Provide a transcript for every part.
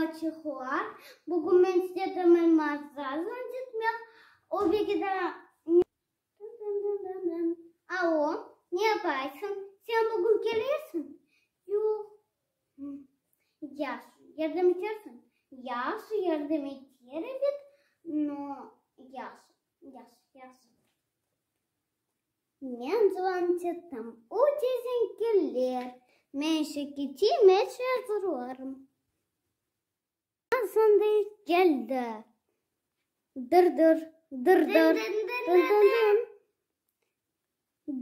balaçıqlar! Bugün men istedim Elmazğa zınt etmek. O belki de Allo, ne yapaysıñ? Sen bugün kelesiñ? Yoq. Yahşı, yardım etersiñ? Yahşı, yardım eter edik, no, yahşı, yahşı, yahşı. Men zıvant ettim, o tezden kelir. Men işe keteyim, er şey azırlarım. Sonday keldi. Dır-dır, dır-dır, dın-dın-dın.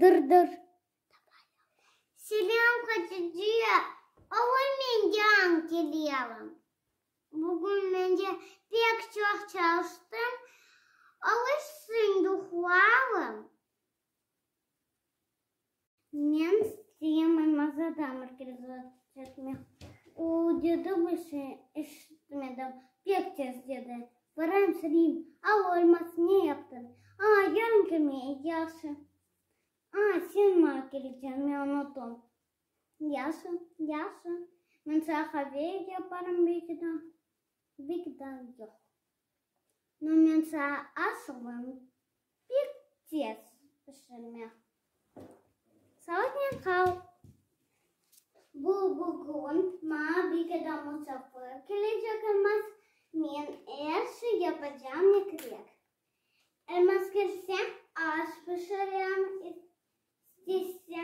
Dır-dır. Selâm, Hatice. Oğul, men yañı kelirim. Bugün men de pek çoq çalıştım. Alışsın yuqlarım. Men isteyim Elmaza da etmek. O dedi bir şey eşitmedim. Pek tez dedi. Barayım sorayım. Allo, Elmaz, ne yaptın? A, yarın kelmeye, yahşı. A, sen maña keleceñ, men unuttum. Yahşı, yahşı. Men saña qave yaparım belki de. Belki de yoq. No men saña asılım pek tez pişirmek. Sağlıqnen qal. Bu bugün maña belki de musafir kelecek Elmaz. Men er şey yapacağım ne kerek. Elmaz kelse aş pişirem istese.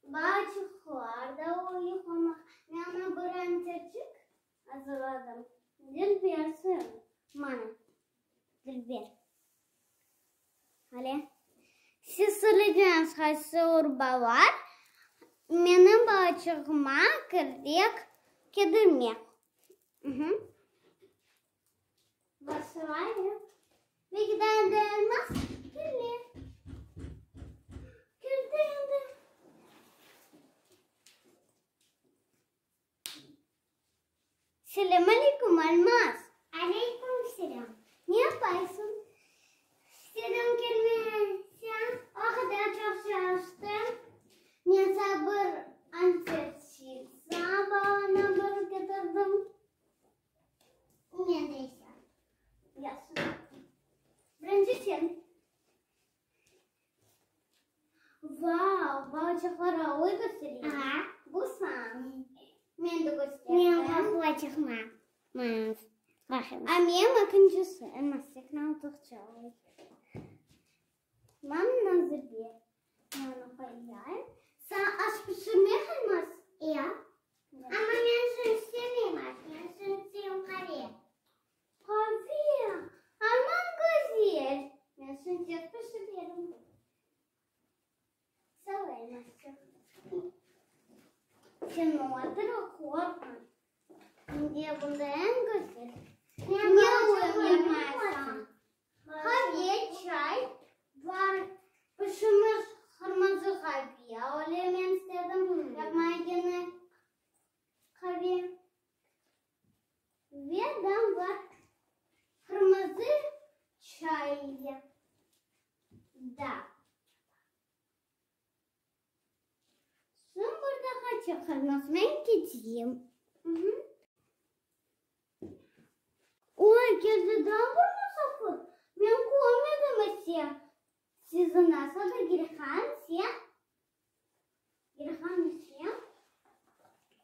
Balaçıqlar da uyuqlamaq. Men oña bir anterçik azırladım. Dilbersin, mana, Dilber. Ale. Siz söylediñiz qaysı urbalar menim balaçığıma kerek kedirmek. Başlayıq. Belki de endi Elmaz kelir. Keldi endi. Selâm aleyküm, Elmaz. Aleyküm selâm. Ne yapaysıñ? Selâm kelmesen, o qadar çoq çalıştım. Men saña bir anterçik sabaına bir ketirdim. Men de ise. Yahşı. Birinci sen. Vau, balaçıqlara oy köstereyim. Aa. Bu sañ. Men de kösterdim. Men qoqlaçıqma. A men ekincisi. Elmaz teknaldıqça oy. Mana Nazirge. Men onı qoyayım. Saña aş pişirmek Elmaz? Ya. Amma men şunı istemeyim aş. Men şunı isteyim qave. Qave? Aman güzel. Men şunı tez pişirerim. Sağ ol, Elmazçıq. Sen otur, qorqma. Mende bunda eñ güzel. Ne uyumaysañ? Qave, çay bar. Pişirmiş qırmızı qave öyle men istedim. Yapmaya gene qave. Ve dam bar qırmızı çay da. Soñ bir daha çıqarmaz, men keteyim. Oy, keldi daa bir musafir, men körmedim ise. Sizi nasıl da Girhan, sen? Girhan ise?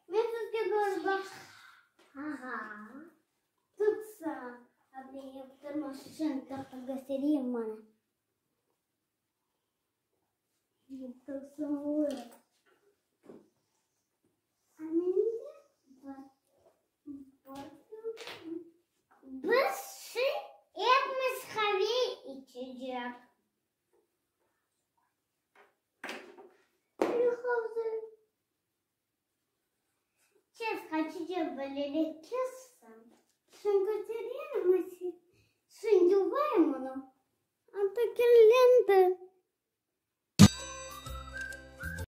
Men sizge bir baq. Ağa, tutsa, abla yaptırmış, şimdi toqta köstereyim mana. Biz şimdi epimiz qave içecek. Tez qaçıcı bilerek kessin. Şimdi kötereyim, şimdi yuvayım onı. Anta kirlendi.